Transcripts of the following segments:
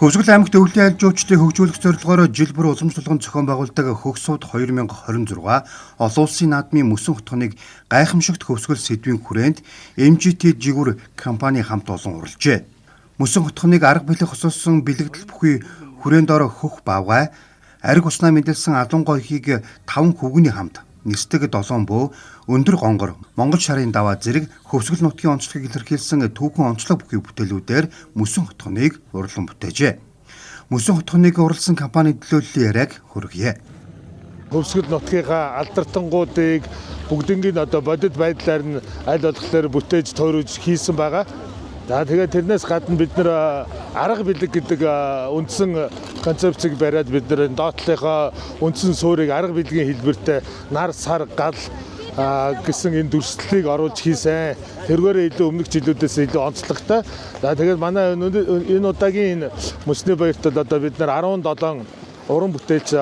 Хөвсгөл аймагт өвлийн аялал жуулчлалыг хөгжүүлэх зорилгоор жил бүр уламжлалган зохион байгуулдаг Хөгс сувд 2026 олон улсын наадмын мөсөн хотхоныг гайхамшигт хөвсгөл сэдвийн хүрээнд MGT жигүүр компани хамт олон уралжээ. Мөсөн хотхоныг арга бэлэг хосолсон бэлэгдэл бүхий хүрээнд ор хөх баавгай, ариг уснаа мэдэлсэн алуун гоёхийг 5 хүүгний хамт нисдэг долоон бөө, өндөр гонгор, Монгол шарын даваа зэрэг хөвсгөл нутгийн онцлогийг илэрхийлсэн түүхэн онцлог бүхий бүтээлүүдээр мөсөн хотхоныг урлан бүтээжээ. Мөсөн хотхоныг уралсан компани төлөөллийн яриаг хүргье. Хөвсгөл нутгийнхаа алдартангуудыг бүгднийг одоо бодит байдлаар нь аль болохоор бүтээж тойруулж хийсэн байгаа. За тэгээд тэрнээс гадна бид нэр арга бэлэг гэдэг үндсэн концепцийг бариад бид нэр доотлынхоо үндсэн суурийг арга бэлгийн хэлбэртэй нар, сар, гал гэсэн энэ дүрслэлийг оруулж хийсэн. Тэргээр илүү өмнөх жилүүдээс илүү онцлогтой. За тэгээд манай энэ удаагийн энэ мөсний баярт бол одоо бид нар 17 уран бүтээлч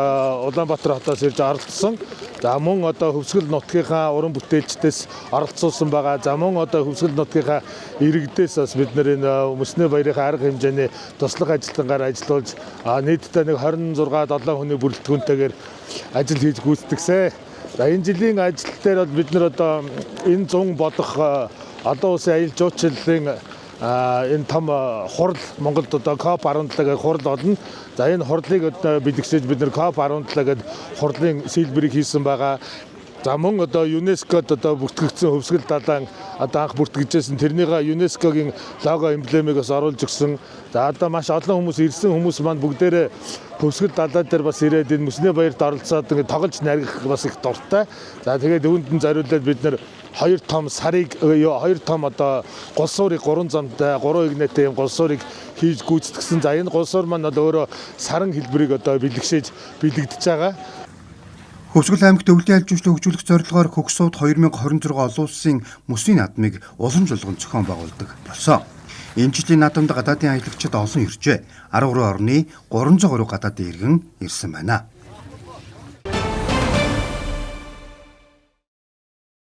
Улаанбаатар хотоос ирж оролцсон. За мөн одоо Хөвсгөл нутгийнхаа уран бүтээлчдээс оролцуулсан байгаа. За мөн одоо Хөвсгөл нутгийнхаа иргэдээс бас бид нар энэ мөсний баярынхаа арга хэмжээний туслах ажилтнаар ажиллуулж нийтдээ нэг 26 7 хүний бүрэлдэхүүнтэйгээр ажил хийж гүйцэтгэсэн. За энэ жилийн ажил дээр бол бид нар одоо энэ 100 болох олон улсын аялал жуулчлалын энэ том хурал Монголд одоо COP17 гэх хурал болно. За энэ хурлыг одоо бэлгэсэж бид нар COP17 гэдэг хурлын сэлбэрийг хийсэн байгаа. За мөн одоо ЮНЕСКОд одоо бүртгэгдсэн Хөвсгөл далайн одоо анх бүртгэжсэн тэрнийгээ ЮНЕСКОгийн лого эмблемийг бас оруулж өгсөн. За одоо маш олон хүмүүс ирсэн хүмүүс маань бүгдээрээ Хөвсгөл далай дээр бас ирээд энэ мөсний баярт оролцоод ингээд тоглож наргих бас их дуртай. За тэгээд үүнд нь зориулаад бид нар хоёр том сарыг хоёр том одоо голсуурыг гурван замтай гурван игнэтэй юм голсуурыг хийж гүйцэтгсэн. За энэ голсуур маань бол өөрөө саран хэлбэрийг одоо бэлгшээж бэлэгдэж байгаа. Хөвсгөл аймагт өвлийн аялал жуулчлалыг хөгжүүлэх зорилгоор Хөгс сувд 2026 олон улсын мөсний наадмыг уламжлалган зохион байгуулдаг болсон. Энэ жилийн наадамд гадаадын аялагчид олон иржээ. 13 орны 300 гаруй гадаадын иргэн ирсэн байна.